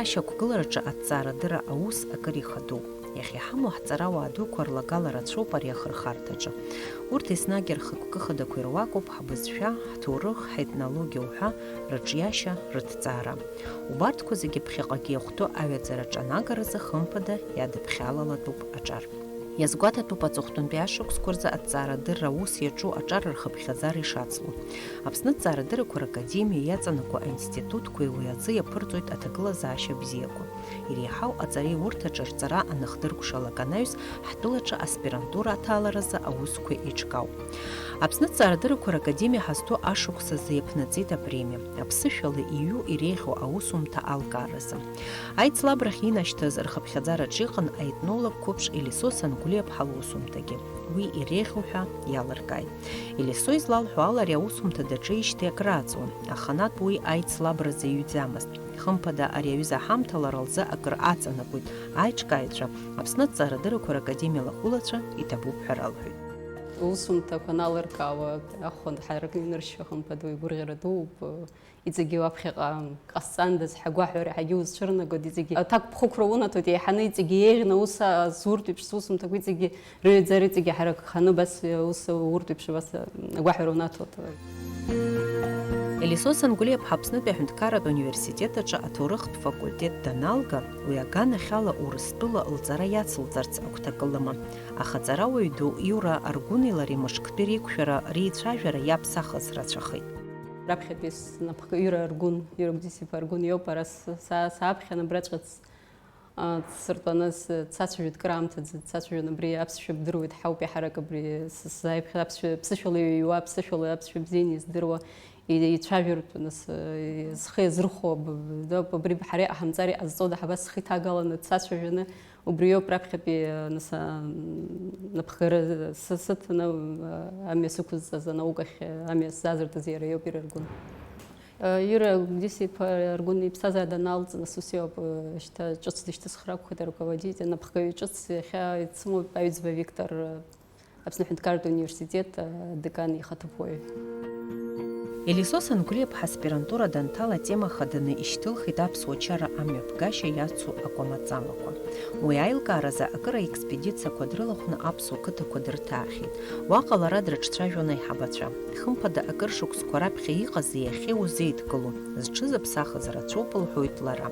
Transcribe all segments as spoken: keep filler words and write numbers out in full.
Ашьақәгылараҿы аҭҵаарадырра аус акыр ихадоуп. Иахьа иҳамоу ҳҵарауаа дуқәа рлагала рацәоуп ари ахырхарҭаҿы. Урҭ еснагь рхықәкы хадақәа ируакуп ҳбызшәа, ҳҭоурых, ҳетнологиа уҳәа рыҿиашьа, рыҭҵаара. Убарҭқәа зегьы ԥхьаҟагьы иахәҭоу аҩаӡараҿы анагаразы хымԥада иадыԥхьалалатәуп аҿар. Иазгәаҭатәуп аҵыхәтәантәи ашықәсқәа рзы аҭҵаарадырра аус иаҿу аҿар рхыԥхьаӡара ишацло. Аԥсны аҭҵаарадыррақәа ракадемиа иаҵанакуа аинститутқәеи уи азы иаԥырҵоит аҭагылазаашьа бзиақәа. Иреиҳау аҵареи урҭ аҿы рҵара аныхдыркәшалак анаҩс, ҳтәылаҿы аспирантура аҭаларазы аусқәа еиҿкаауп. Аԥсны аҭҵаарадыррақәа ракадемиа ҳазҭоу ашықәс азы иаԥнаҵеит апремиа, аԥсышәала иҩу иреиӷьу аусумҭа алкааразы. Аицлабрахь инашьҭыз рхыԥхьаӡараҿ иҟан аетнолог қәыԥш Елисо Сангәлиаԥҳа лусумҭагьы уи иреиӷьу ҳәа иалыркааит. Елисо излалҳәо ала, ари аусумҭа даҿеижьҭеи акрааҵуан, аха Натә уи аицлабразы иҩӡамызт. Хымԥада, ари аҩыза аҳамҭа лара лзы акыр аҵанакуеит, аиҿкааҩцәа, Аԥсны аҭҵаарадыррақәа ракадемиа лахәылацәа иҭабуп ҳәа ралҳәеит. Усумҭақәа аналыркаауа, ахәа ҳаракны иныршьуа, хымԥада, уи гәырӷьара дууп. Иҵегьы уаԥхьаҟа ҟасҵандаз ҳәа агәаҳәара ҳагьы узцәырнагоит, иҵегьы аҭакԥхықәра унаҭоит, еиҳаны иҵегьы еиӷьны аус зуртә еиԥш, зусумҭақәа иҵегьы рыҩаӡара иҵегьы ҳаракханы абас аус уртә еиԥш абас агәаҳәара унаҭоит. Елисо Сангәлиаԥҳа Аԥснытәи аҳәынҭқарратә университет аҿы аҭоурыхтә факультет даналга, уи аганахьала Урыстәыла лҵара иацылҵарц агәҭакы лыман, аха аҵарауаҩ ду Иура Аргәыни лареи мышктәи реиқәшәара, реицәажәара иаԥсахыз рацәахеит. Раԥхьатәи снапхгаҩра Аргәын, Иура Гәдисиԥа Аргәын иоуп, ара с-, са-, сааԥхьан абраҵәҟьа ц-, а, дсыртәаны с-, дсацәажәеит, кыр аамҭаӡа дсацәажәон, абри аԥсшәа бдыруеит, ҳауп иаҳарак абри с-, сзааиԥхьаз аԥсшәа, ԥсышәала иҩуа, ԥсышәала аԥсшәа бзианы издыруа, и-, ицәажәартә, нас, э, зхы иазырхәо, б-, б-, абри ҳара иҟаҳамҵар иҟазҵода ҳәа абас схы иҭагаланы дсацәажәаны, убриоуп раԥхьатәи, э, нас, а, напхгара сы-, сыҭаны, э, амҩа сықәызҵаз анаукахь, э, амҩа сзаазыртыз иара иоуп, Иура Аргәын. Э, Иура Гәдисиԥа Аргәын иԥсҭазаара даналҵ, нас ус иоуп, э, шьҭа ҿыц дышьҭысхыр акәхеит аруководитель, напхгаҩ ҿыц иахьа ицымоуп Аҩӡба Виктор, э, Аԥсны аҳәынҭқарратә университет адекан ихаҭыԥуаҩ. Елисо Сангәлиаԥҳа аспирантура данҭала, атема хаданы ишьҭылхит аԥсуа чара амҩаԥгашьа иацу акәамаҵамақәа. Уи аилкааразы акыр аекспедициақәа дрылахәны аԥсуа қыҭақәа дырҭаахьеит. Уаҟа лара дрыҿцәажәон аиҳабацәа. Хымԥада, акыр шықәсқәа раԥхьа иҟаз иахьа узеидкылом, зҽызыԥсахыз рацәоуп, лҳәоит лара.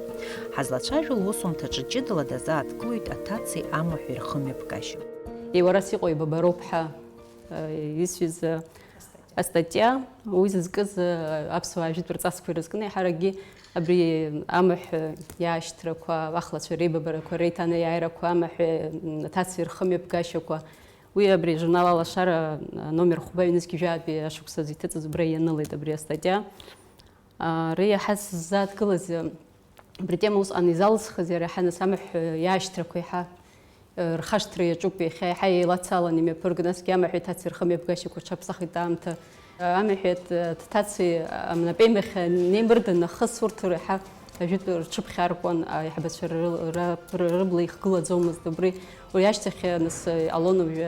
Ҳазлацәажәо лусумҭаҿы ҷыдала дазааҭгылоит аҭацеи амаҳәи рхымҩаԥгашьа. Еиуарас иҟоу еибабароуп ҳәа, э, исҩыз, э, астатиа, уи зызкыз, э, аԥсуаа жәытә рҵасқәа ирызкны, еиҳаракгьы абри амаҳә иаашьҭрақәа, ахлацәа реибабарақәа, реиҭанеиааирақәа, амаҳә, м, аҭацеи рхымҩаԥгашьақәа, уи абри ажурнал Алашара, э, номер хәба ҩнызқь жәаатәи ашықәсазы иҭыҵыз убра ианылеит абри астатиа. Ара иаҳа сзааҭгылаз, абри атема усҟан изалсхыз иара иаҳа нас амаҳә иаашьҭрақәа иаҳа, э, рхашҭра иаҿуп, иахьа иаҳа еилацалан имҩаԥыргон, насгьы амаҳәи аҭацеи рхымҩаԥгашьақәа рҽаԥсахит аамҭа. Амаҳәи аҭ-, аҭацеи амнапеимахь неимырданы нахыс урҭ иаҳа ажәытә рҽыԥхьаркуан, аиҳабацәа ры-, ра-, ры-, рыбла ихгылаӡомызт. Убри Уи ашьҭахь, нас, иҟалон уажәы,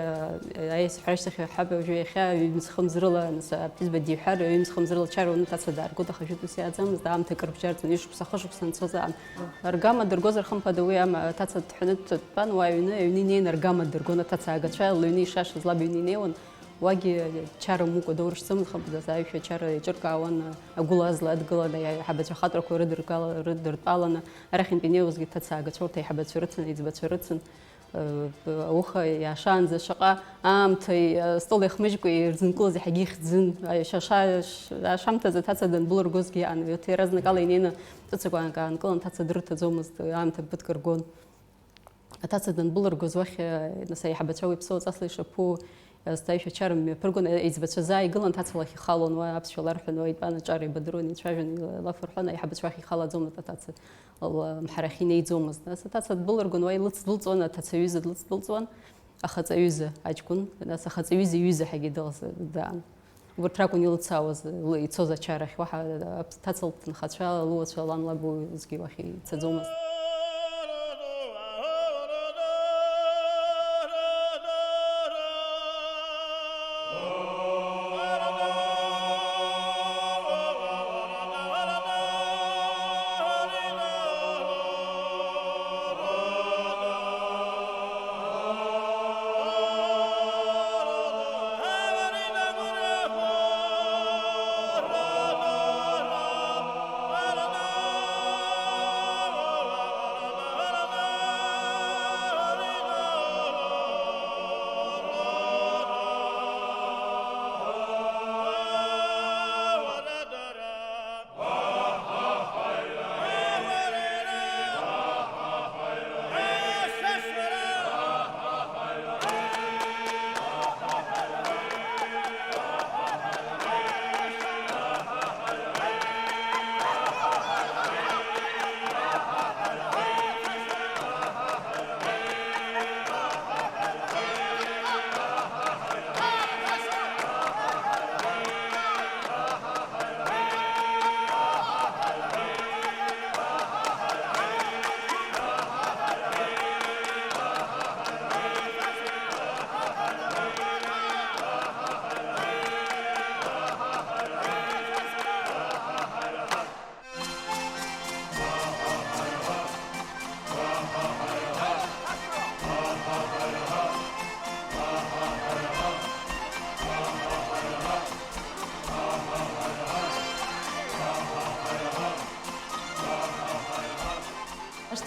аиасҳәара ашьҭахь иҳәап, уажәы иахьа ҩымз-хымз рыла, нас, аԥҳәызба диҳәар, ҩымз-хымз рыла ачара уны аҭаца дааргоит, аха жәытә ус иааӡамызт, аамҭа акыр бжьарҵон, ишықәса, хышықәса анцоз аамҭа. Аргама дыргозар, хымԥада, уи ама-, аҭаца дҭҳәаны дтәан, уа аҩны, аҩны инеин аргама дыргон аҭаца аагацәа, лыҩны ишашаз лаб иҩны инеиуан, уагьы чара мукәа доурышьҭӡомызт, хымԥада, аишәа ачара еиҿыркаауан, агәыла азла адгыланы, аиҳабацәа ахаҵәрақәа рыдыргала-, рыдыртәаланы, арахьынтә инеиуазгьы аҭаца аагацәа урҭ аиҳабацәа рыцын, аиҵбацәа рыцын. Ауха иаашаанӡа шаҟа аамҭа астол иахмыжькәа ирзынкылаз иаҳагьы ихьӡын. Шаша, ашамҭазы аҭаца данбылыргозгьы иаан, иаразнакала инеины ҵәыцақәак аанкылан, аҭаца дрырҭаӡомызт, аамҭа ԥыҭк ргон. Аҭаца данбылыргоз уахь, нас, аиҳабацәа уи аԥсуа ҵасла ишаԥу, Зҭаҩ шәачара мҩаԥыргон, еиҵбацәа заа игылан, аҭаца лахь ихалон, уа аԥсшәа ларҳәон, уа итәан аҿар еибадыруан, ицәажәон, илаф рҳәон, аиҳабацәа уахь ихалаӡомызт аҭаца, ла-, мҳарахь инеиӡомызт. Нас аҭаца дбылыргон, уа илыцдәылҵуан, аҭацаҩыза длыцдәылҵуан, ахаҵаҩыза аҷкәын, нас ахаҵаҩыза иҩыза ҳәагьы дылз-, даан. Убарҭ ракәын илыцаауаз, лы-, ицоз ачарахь, уаҳа аԥ-, ҭаца лҭынхацәа, луацәа, лан лаб уигьы уахь ицаӡомызт.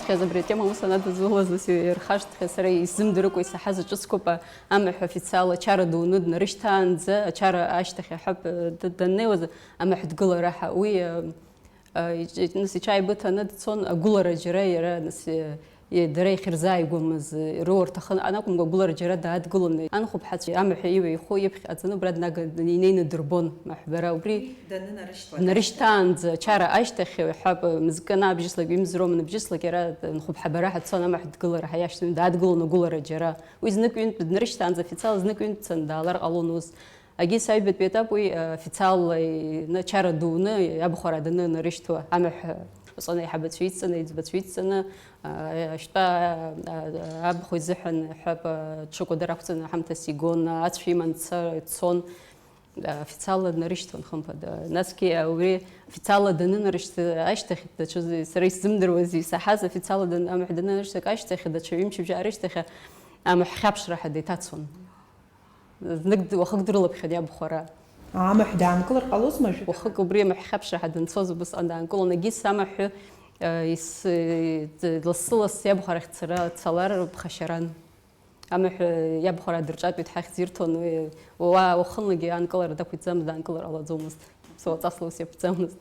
Хьаз абри атема ус анадызулаз, ус ирхашҭхьаз, сара исзымдыркәа исаҳаз аҿыцқәоуп, амаҳә официал ачара дуны днарышьҭаанӡа, ачара ашьҭахь аҳәап, д-, даннеиуаз, амаҳә дгылара ҳа-, уи, а, а, иҿ-, нас иҽааибыҭаны дцон, агәылара џьара иара, нас, и-, и-, дара иахьырзааигәамыз, рыуа рҭахын, анакәымкәа, агәылара џьара даадгылон. Анхәыԥҳацәа амаҳә иҩеихо иԥхьаҟаҵаны убра днага-, инеины дырбон, маҳәбара, убри Данынарышьҭуа. Днарышьҭаанӡа, ачара ашьҭахь, ҳәап, мызкы анаабжьыслак, ҩымз роума аныбжьыслак, иара нхәыԥҳабара ҳәа дцон, амаҳә дгылара ҳәа иашьҭан, дадгылон агәылара џьара. Уи знык ҩынтә днарышьҭаанӡа, официал знык ҩынтә дцан, даалар ҟалон ус. Егьыс аҩбатәи етап уи, э, официалла, э, ачара дуны, иабхәараа данынарышьҭуа, амаҳә, э, ҟаҵаны аиҳабацәа идҵаны, аиҵбацәа идҵаны, э, ашьтәа, э, э, абхәа изыҳәан, ҳәап, э, ҽыкәадыр ақәҵаны ҳамҭас игон, ацә иман дца-, дцон. Официалла днарышьҭуан, хымԥада. Насгьы, а, убри официалла данынарышьҭ-, ашьҭахь, даҽаӡәы, сара исзымдыруаз, исаҳаз, официалла дан-, амаҳә данынарышьҭак ашьҭахь, даҽа ҩымчыбжьа аашьҭахь, амаҳә хьаԥшра ҳәа деиҭацон. Знык д-, уахык дрылаԥхьон иабхәараа. Амаҳә даанкылар ҟалозма ажәытәан? Уахык убри амаҳә хьаԥшра ҳәа данцоз убысҟан даанкылон, егьыс амаҳә, а, ис-, д-, лассы-лассы иабхәарахь цара, цалар ԥхашьаран. Амаҳә иабхәараа дырҿатәеит ҳахьӡ ирҭон, уи уа уахынлагьы аанкылара дақәиҭӡамызт, даанкылар ҟалаӡомызт. Суаҵасла ус иаԥҵамызт.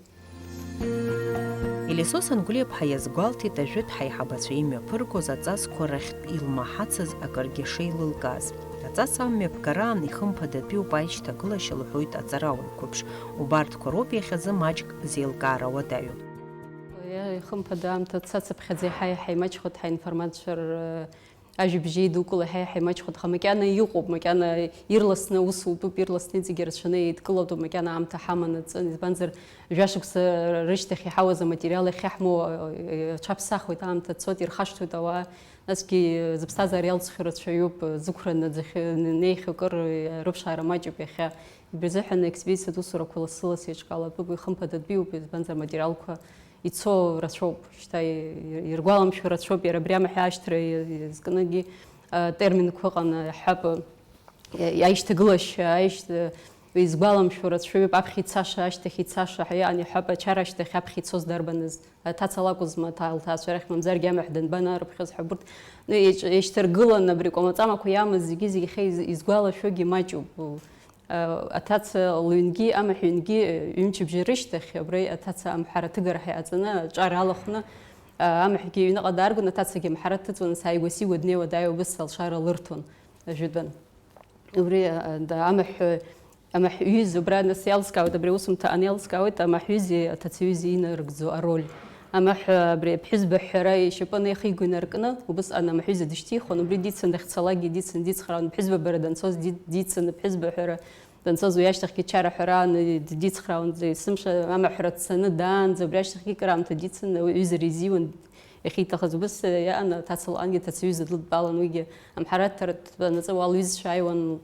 Елисо Сангәлиаԥҳа иазгәалҭеит ажәытә ҳаиҳабацәа имҩаԥыргоз аҵасқәа рахьтә илмаҳацыз акыргьы шеилылкааз. Аҵас амҩаԥгараан ихымԥадатәиуп аишьҭагылашьа лҳәоит аҵарауаҩ қәыԥш. Убарҭқәа роуп иахьазы маҷк зеилкаара уадаҩу. Ихымԥада аамҭа цацыԥхьаӡа иаҳа-иаҳа имаҷхоит ҳаинформациа р-, ажәабжь еидукыла иаҳа-иаҳа имаҷхоит, аха макьана иҟоуп, макьана ирласны аус утәуп, ирласны иҵегьы рацәаны еидкылатәуп, макьана аамҭа ҳаманы ҵын, избанзар, жәашықәса рышьҭахь иҳауаз аматериал иахьаҳмоу, э, аҽаԥсахуеит, аамҭа цоит, ирхашҭуеит ауаа, насгьы, э, зыԥсҭазаара иалҵхьоу рацәаҩуп, э, зықәра наӡахьы-, н-, неихьакыр, э, рыԥшаара маҷуп иахьа. Ибырзыҳәан аекспедициатә усурақәа лассы-ласс еиҿкаалатәуп, ихымԥадатәиуп, избанзар, аматериалқәа ицо рацәоуп, шьҭа и-, иргәаламшәо рацәоуп, иара абри амаҳә аашьҭра и-, изкынгьы, а, терминқәа ыҟан, иаҳҳәап, и-, аишьҭагылашьа, аишь-, изгәаламшәо рацәаҩуп, аԥхьа ицаша, ашьҭахь ицаша ҳәа иҟан, иаҳҳәап, ачара ашьҭахь аԥхьа ицоз дарбаныз, аҭаца лакәызма, аҭа-, лҭаацәа рахь, мамзаргьы амаҳә данбанаарыԥхьоз ҳәа, убырҭ, ну, еиҿ-, еишьҭаргылан абри кәамаҵамақәа иамаз зегьы-зегьы иахьа из-, изгәалашәогьы маҷуп. Аҭаца лҩнгьы, амаҳә ҩнгьы, ҩымчыбжьа рышьҭахь, абри аҭаца амҳара аҭыгара ҳәа иҟаҵаны, аҿар алахәны, амаҳәгьы аҩныҟа дааргон, аҭацагьы амҳара дҭыҵуан, сааигәа-сигәа днеиуа дааиуа убыс алшара лырҭон, ажәытәан. Убри, а, да, амаҳә, амаҳә ҩыза, убра нас иалскаауеит, абри аусумҭа аан иалскаауеит, амаҳә ҩызеи аҭацаҩызеи инарыгӡо ароль. Амаҳә абри аԥҳәызба ҳәара ишьапы анеихиго инаркны, убысҟан амаҳәыза дышьҭихуан, убри дицын дахьцалакгьы дицын дицхраауан, ԥҳәызба бара данцоз ди-, дицын, ԥҳәызба ҳәара данцоз, уи ашьҭахьгьы чара ҳәара ан-, ди-, дицхраауан, есымша амаҳәра дцаны даанӡа, убри ашьҭахьгьы кыраамҭа дицын, уи ҩызара изиуан, иахьиҭахыз. Убыс иаан аҭаца лҟангьы аҭацаҩыза длыдтәалан, уигьы амҳараҭҭаратә анаҵы уа лҩызцәа ааиуан,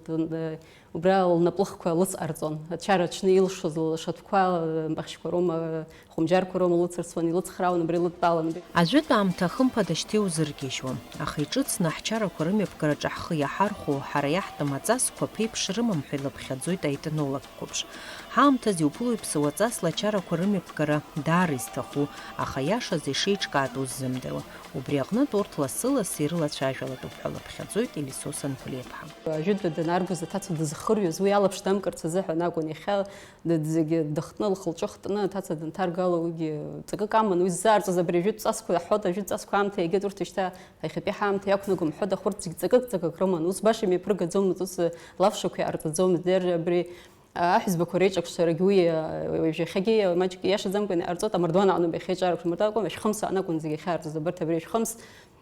убра лнаплыхқәа лыҵҟарҵон. Ачара аҽны илшоз лшатәқәа, мпахьшьқәа роума, хәымџьарқәа роума лыцырцуан, илыцхраауан, убри лыдтәалан. Ажәытә аамҭа хымԥада шьҭа иузыргьежьуам, аха иҿыцны ҳчарақәа рымҩаԥгараҿы ҳхы иаҳархәо, ҳара иаҳтәым аҵасқәа ԥеиԥш рымам ҳәа илыԥхьаӡоит аетнолог қәыԥш. Ҳаамҭазы иуԥыло иԥсуа ҵасла ачарақәа рымҩаԥгара даара изҭаху, аха иашазы ишеиҿкаатәу ззымдыруа. Убри аҟнытә урҭ лассы-лассы ирылацәажәалатәуп ҳәа лыԥхьаӡоит Елисо Сангәлиаԥҳа. Ажәытәтәи данааргоз аҭаца дызхырҩоз, уи алаԥш дамгарц азыҳәан акәын. Иахьа д-, зегьы дыхтны, лхы-лҿы хтны аҭаца данҭаргало, уигьы ҵакык аман. Уи ззаарҵоз абри ажәытә ҵасқәа аҳәоит, ажәытә ҵасқәа аамҭа иагеит, урҭ шьҭа иахьатәи ҳаамҭа иақәнагом ҳәа дахәырц зегь ҵакык-ҵакык рыман. Ус баша имҩаԥыргаӡомызт, ус лафшақәа иҟарҵаӡомызт. Дер абри Аҳәызбақәа реиҿакшарагь уи, уажә иахьагьы маҷк иашаӡамкәа иҟарҵоит, амардуан аҟноуп иахьа иҿарыԥшуа, амардуан акәым, ашәхымс аанакәын зегь ахьаарҵоз, абарҭ абри ашәхымс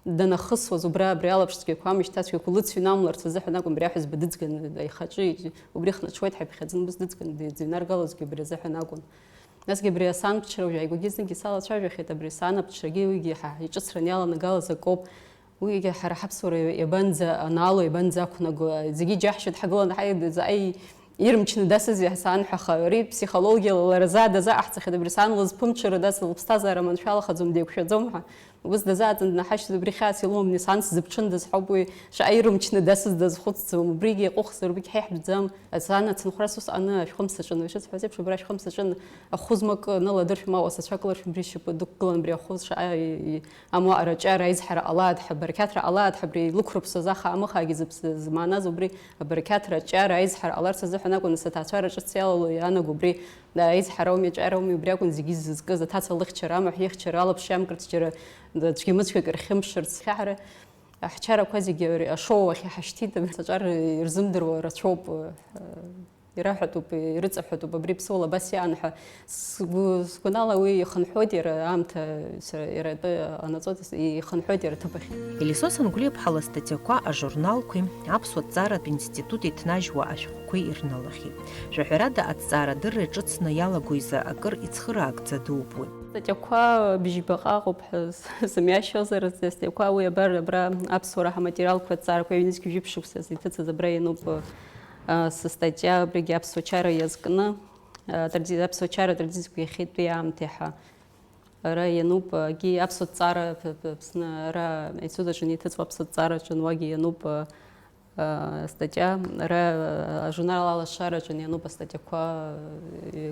данахысуаз, убра абри алаԥш цәгьақәа, амышьҭацәгьақәа лыцҩнамларц азыҳәан акәын, абри аҳәызба дыҵганы аихаҿы, убри хнаҽуеит ҳәа иԥхьаӡаны убыс дыҵганы дыҩнаргалозгьы убри азыҳәан акәын. Насгьы абри асаанԥҽра уажә ааигәагьы знык исалацәажәахьеит, абри асаанапҽрагьы уигьы ҳа иҿыцран иаланагалаз акоуп. Уигьы ҳара ҳаԥсуара иабанӡа анаало, иабанӡа ақәнаго, зегьы иџьаҳшьоит, ҳагыланы ҳаи-, заҟа ирмчны дасызеи ҳзаанҳәаха, ари ԥсихологиала лара заа дазаҟаҳҵахьеит, абри саан лызԥымҽыра дас лыԥсҭазаара маншәалахаӡом, деиқәшәаӡом ҳәа. Убыс дазааӡан днаҳашьҭыз, убри хьаас илымам, сан сзыԥҽындаз ҳәоуп уи, шаҟа ирымчны дасыз дазхәыцӡом, убригьы иҟәыхзар, убригь ҳаиҳәатәӡам. Сан ацынхәрас ус аҟаны ашәхымс аҿын, уи шысҳәаз еиԥш, убра ашәхымс аҿын ахәы змакы аныладыршә, ма уасацәак лыршә, убри шьапы дықәгылан, убри ахәы шаҟа и-, и-, амоу араҿиара аизҳара ҟалааит ҳәа, барақьаҭра ҟалааит ҳәа, убри илықәрыԥсоз аха амыхаагьы зыԥсы змааназ убри абарақьаҭра аҿиара аизҳара ҟаларц азыҳәан акәын, нас аҭаацәара ҿыц иалало иаанаго убри Аизҳарауми, аҿиарауми, убри акәын зегьы зызкыз, аҭаца лыхьчара, амаҳә ихьчара, алаԥш иамкырц џьара аӡәгьы-мыцәгьак рхьымԥшырц. Хьаҳара ҳчарақәа зегьы ари ашоу ахь иҳашьҭит, аҿар ирзымдыруа рацәоуп, ираҳәатәуп, ирыҵаҳәатәуп, абри ԥсуала абас иаан ҳәа. Сгәы-, сгәанала уи ихынҳәуеит иара аамҭа, сара иара атәы анаҵоит, ихынҳәуеит иара аҭыԥ ахь. Елисо Сангәлиаԥҳа лыстатиақәа ажурналқәеи аԥсуа ҭҵааратә институт иҭнажьуа ашәҟәқәеи ирнылахьеит. Жәаҳәарада, аҭҵаарадырра иҿыцны иалаго изы акыр ицхыраагӡа дууп уи. Статиақәа бжьбаҟа ыҟоуп ҳәа сымҩашьозар, статиақәа уи абар абра аԥсуара ҳаматериалқәа аҭҵаарақәа ҩнызқь жәиԥшь шықәса иҭыҵыз абра иануп, а, сыстатиа, абригьы аԥсуа чара иазкны, а, тради-, аԥсуа чара атрадициақәа иахьатәи аамҭеи ҳәа. Ара иануп, егьи аԥсуа ҭҵаара П-, П-, Аԥсны, ара аинститут аҿы иҭыҵуа аԥсуа ҭҵаараҿы уагьы иануп, астатиа, ара ажурнал Алашараҿы иануп астатиақәа,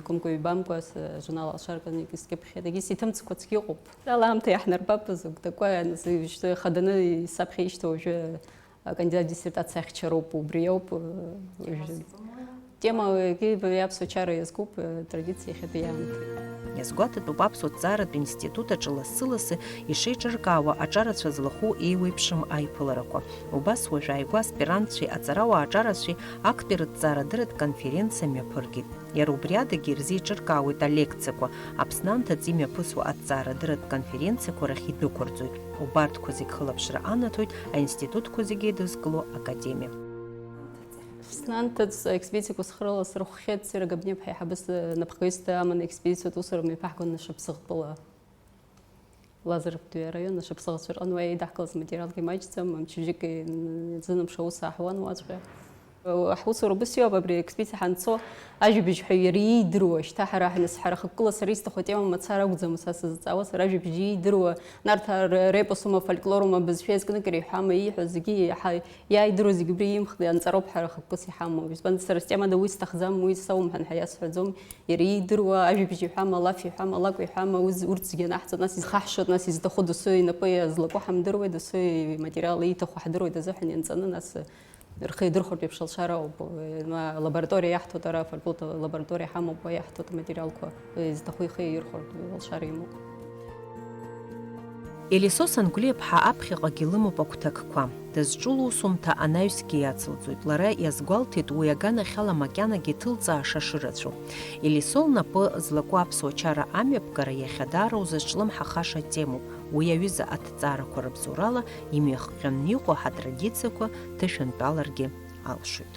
икымкәа-ҩбамкәа, с-, ажурнал Алашараҿы икьыԥхьеит, егьи сиҭымцқәа цәгьа ыҟоуп. Ала аамҭа иаҳнарбап, зыгәҭакы, ианызыжьтәы хаданы исаԥхьа ишьҭоу уажәы акандидат диссертациа ахьчароуп, убри ауп, э, уажәы. Тема, э, ки-, аԥсуа чара иазкуп, э, традициа иахьатәи аамҭеи. Иазгәаҭатәуп аԥсуа ҭҵааратә институт аҿы лассы-лассы ишеиҿыркаауа аҿарацәа злахәу еиуеиԥшым аиԥыларақәа. Убас уажә ааигәа аспирантцәеи аҵарауаа аҿарацәеи актәи рыҭҵаарадырратә конференциа мҩаԥыргеит. Иара убри адагьы ирзеиҿыркаауеит алекциақәа, Аԥсны анҭыҵ имҩаԥысуа аҭҵаарадырратә конференциақәа рахь идәықәырҵоит. Убарҭқәа зегь хылаԥшра анаҭоит аинститутқәа зегьы еидызкыло академиа. Аԥсны анҭыҵ аекспедициақәа схы рыла сырхәхьеит, Сера Габниаԥҳа аиҳабыс напхгаҩыс даманы аекспедициатә усура мҩаԥаҳгон Нашыԥсыӷтәыла. Лазарептәи араион ашықәсыӷацәа рҟны уа еидаҳкылаз аматериалгьы маҷӡам, мчыбжьык еизынамша аус ааҳуан уаҵәҟьа. Ҳусура убас иоуп, абри аекспедициа ҳанцо, ажәабжь ҳәа иара иидыруа, шьҭа ҳара ҳнас-, ҳара хықәкыла сара исҭаху атема мацара акәӡам са сызҵаауа, сара ажәабжь иидыруа, Нарҭаа р-, репосума, фольклорума, бызшәа иазкны акыр иҳәама, ииҳәо зегьы иаҳа-, иааидыруа зегьы убри имхны анҵароуп ҳара хықәкыс иҳамоу. Избанзар, сара ситема ду уи сҭахӡам, уи саумҳәан ҳәа иасҳәаӡом. Иара иидыруа, ажәабжь иҳәама, алаф иҳәама, алакә иҳәама, уз-, урҭ зегьы анаҳҵо, нас изхаҳшоит, нас изҭаху досу инапы иазлаку ҳамдыруеи, досу иматериал ииҭаху ҳдыруеит азыҳәан ианҵаны, нас рхы идырхәартә еиԥш алшара ауп. Ма лабораториа иаҳҭоит, ара афакультет лабораториа ҳамоуп, уа иаҳҭоит аматериалқәа, изҭаху ихы иаирхәартә алшара имоуп. Елисо Сангәлиаԥҳа аԥхьаҟагьы лымоуп агәҭакқәа. Дызҿу лусумҭа анаҩсгьы иацылҵоит. Лара иазгәалҭеит уи аганахьала макьанагьы ҭылҵааша шырацәоу. Елисо лнапы злаку аԥсуа чара амҩаԥгара иахьа даара узызҿлымҳахаша темоуп. Уи аҩыза аҭҵаарақәа рыбзоурала имҩахҟьаны иҟоу ҳатрадициақәа ҭышәынтәаларгьы алшоит.